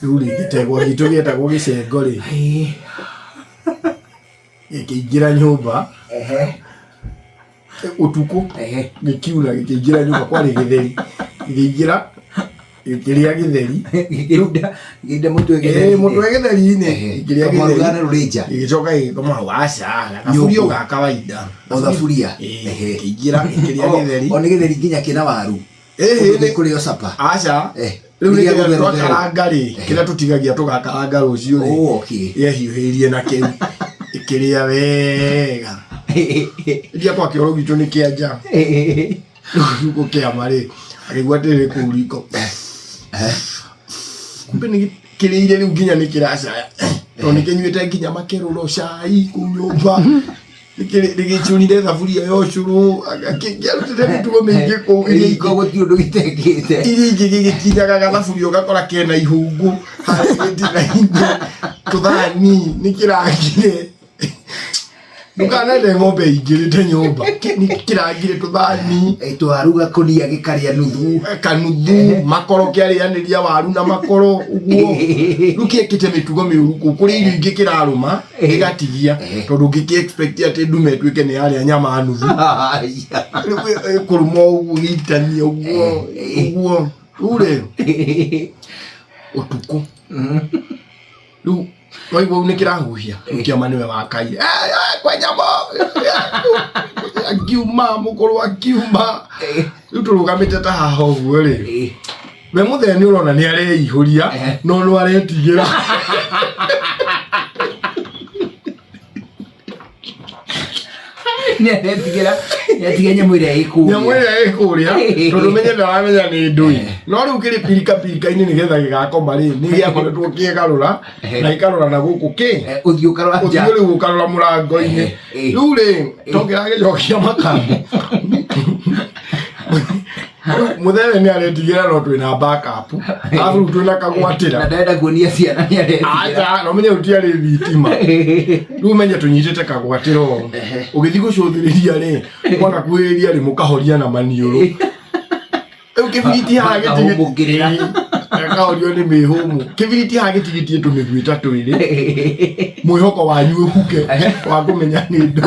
Rĩu rĩ, gĩtegwa gitũ gĩetagwo gĩcengo rĩ, gĩkĩingĩra nyũmba ũtukũ, gĩkiura, gĩkĩingĩra nyũmba, kwarĩ gĩtheri, gĩkĩingĩra gĩkĩrĩa gĩtheri. Gĩkĩrunda gĩkĩrunda mũtwe Ĩĩ, gĩtheri-inĩ. Mũtwe gĩtheri-inĩ, gĩkĩrĩa Kamwaru gĩtheri. gana rũrĩnja. Gĩgĩcoka gĩgĩkoma hau. Aca, gathaburia o ga kawaida. O thaburia. Ĩĩ, gĩkĩingĩra gĩkĩrĩa gĩtheri. O nĩ gĩtheri nginya kĩna waru? Ĩhĩ, Ũndũ gĩkũrĩo capa. Aca. Rĩu nĩ Nĩ gĩa kĩrĩa gũtherũtherũ. twakaranga rĩ, kĩrĩa tũtigagia tũgakaranga rũciũ rĩ, Oh, okay. yehiũhĩirie na kĩu, ĩkĩrĩa wega. Ndia kwa kĩoro gitũ nĩ kĩa nja. Rĩu gũkĩama rĩ, akĩigua atĩrĩrĩ kũu riko, kumbe nĩ kĩrĩire rĩu nginya nĩ kĩracaya, tondũ nĩ kĩnyuĩte nginya makerũro cai kũu nyũmba. Nĩgĩcũnire thaburia ya ũcũrũ, kĩarutĩte mĩtugo mĩingĩ kũu iria Riko ingĩ. gũtirĩ ũndũ gĩtekĩte. Iria ingĩ gĩgĩkinyaga gathaburia ũgakora kena ihũngũ harĩa gĩtina-inĩ, tũthani nĩ kĩrangire. Ndũkanende ng'ombe ingĩrĩte nyũmba, nĩ kĩrangire tũthani. Twaru gakũnia gĩkarĩa nuthu. Kanuthu, makoro, kĩarĩanĩria waru na makoro ũguo. Rĩu kĩekĩte mĩtugo mĩũru kũu, kũrĩ irio ingĩ kĩrarũma gĩgatigia, tondũ ũngĩkĩ expect atĩ ndume ĩtuĩke nĩ yarĩa nyama nuthu. Rĩu ĩkũrũma ũguo, gĩitanie ũguo ũguo. Rĩu rĩ, ũtukũ rĩu waigua ũũ nĩ kĩrahuhia, rĩu kĩama nĩwe wakaire. "Eh, eh, kwĩ nyamũ!" Akiuma mũkũrũ, akiuma. Rĩu tũrũgamĩte ta haha ũguo rĩ, we mũthee nĩ ũrona nĩ areihũria, no no aretigĩra. Nĩaretigĩra, nĩatiga nyamũ ĩrĩa ĩ kũrĩa. Nyamũ ĩrĩa ĩ kũrĩa, tondũ menye ndaramenya nĩ ndũi. No rĩu kĩrĩ pirika pirika-inĩ nĩgetha gĩgakoma rĩ, nĩ gĩakoretwo kĩgarũra na gĩkarora na gũkũ kĩ Ũthiũ ũkarora nja. Ũthiũ rĩu ũkarora mũrango-inĩ. Rĩu rĩ, to kĩragĩcokia makambi. Rĩu mũthee nĩ aretigĩra, no twĩna backup, arabu rĩu twĩna kagwatĩra. Na ndarenda kuonia ciana nĩ aretigĩra. Aca, no menye gũtiarĩ thitima. Rĩu menye tũnyitĩte kagwatĩra ũũ, ũgĩthiĩ gũcũthĩrĩria rĩ, mwana kuhĩrĩria rĩ, mũkahoria na maniũrũ. Rĩu kĩbiriti haha Makahũmũkĩrĩra. Gakahorio nĩ mĩhũmũ. Kĩbiriti haha gĩtigĩtie tũmĩguĩ ta twĩrĩ, mwĩhoko wanyu ũhuke wa kũmenya nĩ ndũ.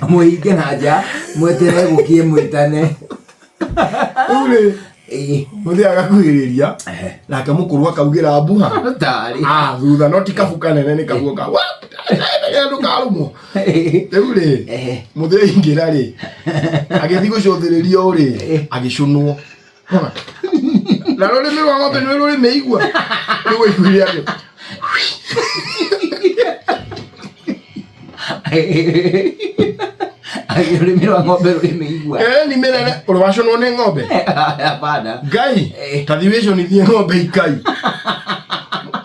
Mũhinge na nja, mweterere gũkie mwĩtane. Rĩu rĩ, mũthee agakuhĩrĩria, nake mũkũrũ akaugĩra mbuha. Tarĩ. Ah, thutha no ti kabu kanene, nĩ kabu ka ndũkarũmwo. Rĩu rĩ, mũthee aingĩra rĩ, agĩthiĩ gũcũthĩrĩria ũ rĩ, agĩcũnwo na rũrĩmĩ rwa ng'ombe nĩ rũrĩ mĩigua. Rĩu waiguire atĩ Rũrĩmĩ rwa ng'ombe rũrĩ mĩigua? Ni mĩnene. Ũrĩ wacũnwo nĩ ng'ombe? Hapana. Ngai, ta thiĩ wĩcũnithie ng'ombe ikai.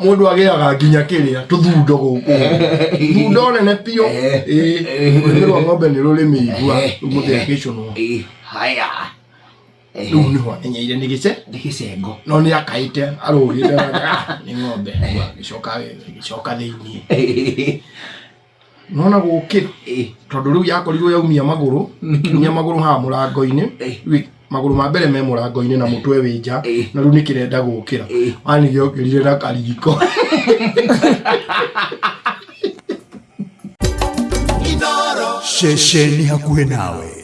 Mũndũ agĩaga nginya kĩrĩa tũthundo gũkũ, thundo nene biũ. Ĩĩ, rũrĩmĩ rwa ng'ombe nĩ rũrĩ mĩigua. Rĩu mũthee agĩcũnwo. Haya. Rĩu nĩho amenyeire nĩ gĩce Nĩ gĩcengo. No nĩ akaĩte arũgĩte, "Ah, nĩ ng'ombe." Agĩcoka, agĩcoka thĩiniĩ nona gũkĩra, tondũ rĩu yakorirwo yaumia magũrũ, ĩkiumia magũrũ haha mũrango-inĩ. Rĩu magũrũ ma mbere me mũrango-inĩ na mũtwe wĩ nja. Na rĩu nĩ kĩrenda gũkĩra. Wani gĩokĩrire na kariko. Ceceni hakuhĩ nawe.